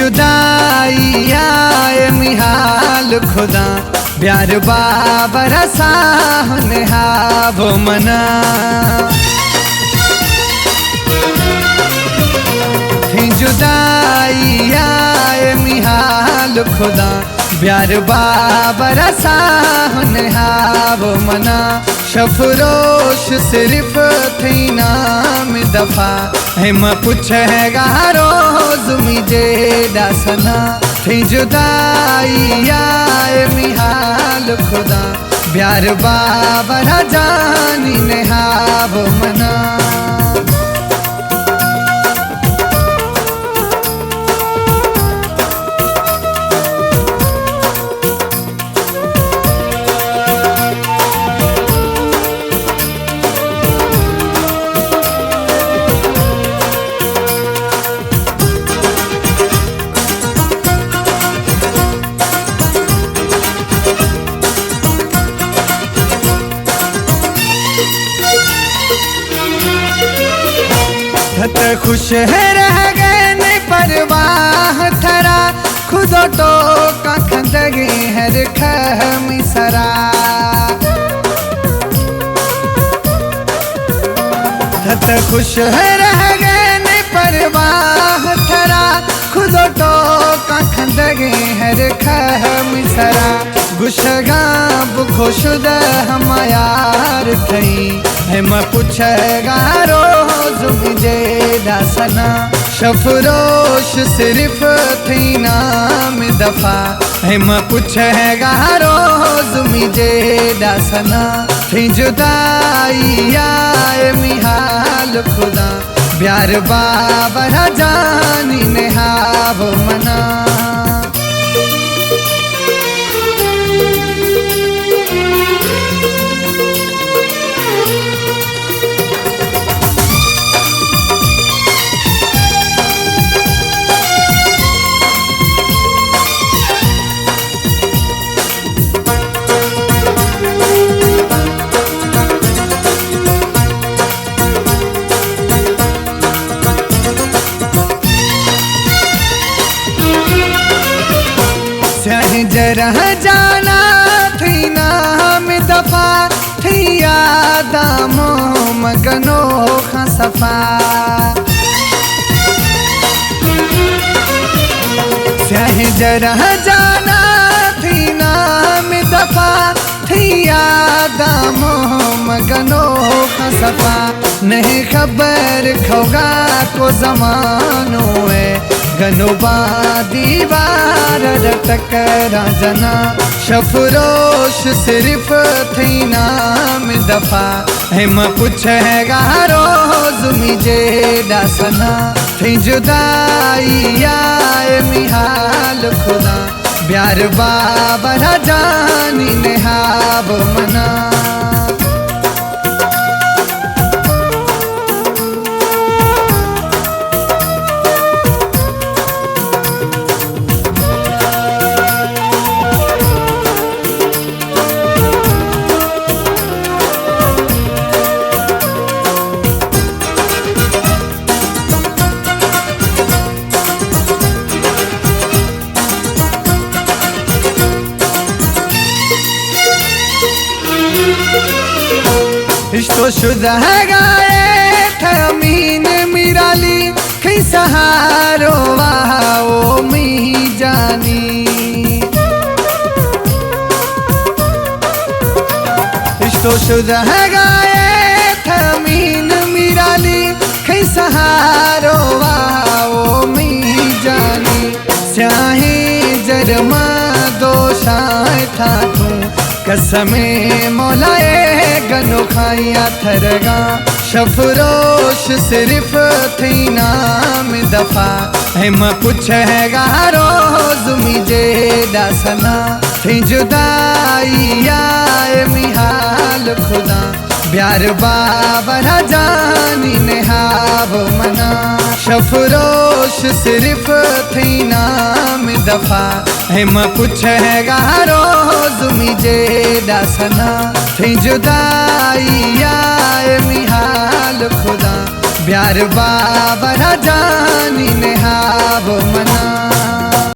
جدائی ءَ اے میہال خدا، بیار بابر ساہ نہاب منا۔ تئی جدائی ءَ اے میہال خدا، بیار بابر ساہ نہاب منا۔ شف روش صرف تئی نام دفا، ہم پچھے گا روز می جیڑہ سنا۔ تئی جدائی ءَ اے میہال خدا، بیار بابر جانی نہاب منا۔ تھت خوش رہ گئے نہ پرواہ تھرا، خدا ٹوکا کھندگے ہر خمی سرا۔ تھت خوش رہ گئے نہ پرواہ تھرا، خدا ٹوکا کھندگے ہر خمی سرا۔ گوشگاں بکشدہ ہما یار تھئی، ہم پچھے گا روز می جیڑہ سنا۔ شف روش صرف تئی نام دفا، ہم پچھے گا روز می جیڑہ سنا۔ تئی جدائی ءَ اے میہال خدا، بیار بابر جانی نہاب منا۔ سیاہیں جرہ جانا تئی نام دفا، تئی یادا موم گنوخاں صفا۔ سیاہیں جرہ جانا تئی نام دفا، تئی یادا موم گنوخاں صفا۔ نہیں خبر کھوگا کو زمانو اے، گنو با دیوار ٹکرا جنا۔ شف روش صرف تئی نام دفا، ہم پچھے گا روز می جیڑہ سنا۔ تئی جدائی ءَ اے میہال خدا، بیار بابر جانی نہاب منا۔ اشتو شدہ گائے تھمین میرالی، کئی سہارو واو می جانی۔ اشتو شدہ گائے تھمین میرالی، کئی سہارو واو می جانی۔ سیاہیں جرما دوشاں تھا توں، قسم مولائے گنوخاں تھرگاں۔ شف روش صرف تئی نام دفا، ہم پچھے گا روز می جیڑہ سنا۔ تئی جدائی ءَ اے میہال خدا، بیار بابر جانی نہاب منا۔ شف روش صرف تئی نام دفا، ہم پچھے گا روز می جیڑہ سنا۔ تئی جدائی ءَ اے میہال خدا، بیار بابر جانی نہاب منا۔